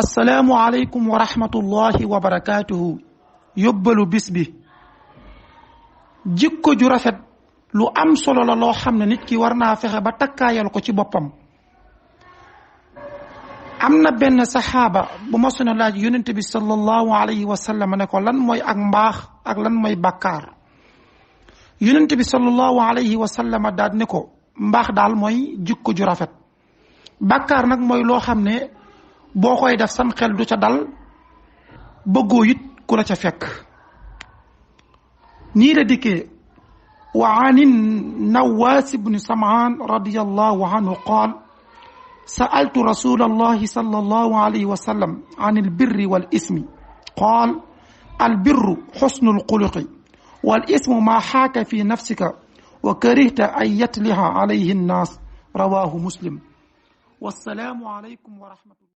assalaamu aleykum wa rahmatullahi wa barakaatuhu. yóbbalu bis bi jikko ju rafet lu am solo la loo xam ne nit ki war naa fexe ba takkaayal ko ci boppam. am na benn saxaaba bu ma suna laaj yonent bi sallallahu alayhi wa sallam ne ko lan mooy ak mbaax ak lan mooy bàkkaar. yonent bi sallallahu alayhi wa sallam daal ne ko mbaax daal mooy jikko ju rafet. bàkkaar nag mooy loo xam ne boo koy def sam xel du ca dal bëggoo it ku la ca fekk. nii la dikkee wa an Nawaas ibni Sam'aan radiyallahu anhu qaal sa'altu rasulallahi sallallahu alayhi wa sallam an albirri wal ismi qaal albirru xusnul xuluqi wal ismu maa xaaka fi nafsika wa karihta an yatliha alayhi nnaas rawaahu muslim. wassalaamu aleykum wa rahmatullah.